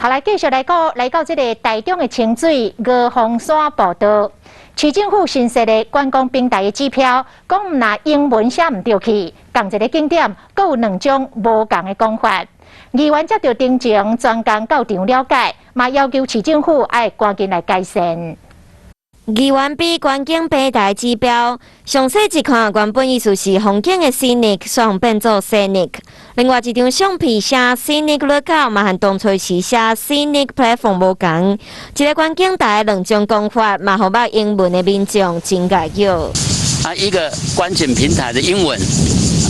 好，來繼續來講，來到這个台中的清水高峰山步道，市政府新設的觀光平台的指標，講毋但英文寫毋著去，仝一个景點，閣有兩種無仝的講法。議員接著陳情，專工到場了解，嘛要求市政府愛趕緊來改善。議員比觀景平台指標，詳細一看，原本意思是風景的 scenic，煞變做 scenic。另外一張相片寫 scenic lookout，嘛和當初時寫 scenic platform 無仝。一个觀景台兩種講法，嘛予捌英文的民眾真礙叫。啊，一個觀景平台的英文，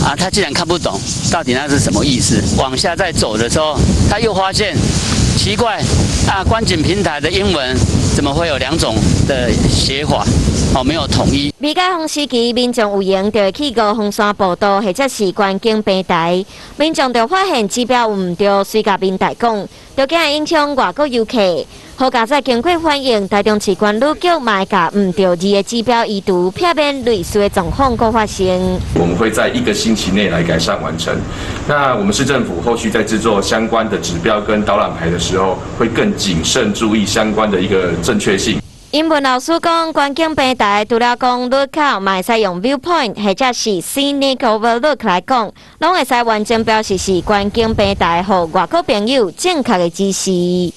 啊，他竟然看不懂，到底那是什麼意思？往下再走的時候，他又發現奇怪，啊，觀景平台的英文怎麼會有兩種的寫法？哦，沒有統一。未解封時期，民眾有閒就會去高峰山步道，或者是觀景平台。民眾就發現指標有毋對，隨共民代講，就驚影響外國遊客。好佳哉經過反映，台中市觀旅局嘛會共毋對字的指標移除，避免類似的狀況閣發生。我們會在一個星期內來改善完成。那我們市政府後續在製作相關的指標跟導覽牌的時候，會更謹慎注意相關的一個正確性。英文老師講，觀景平台除了講 lookout，嘛會使用 viewpoint 或者是 scenic overlook 來講，攏會使完整表示是觀景平台，予外國朋友正確的知識。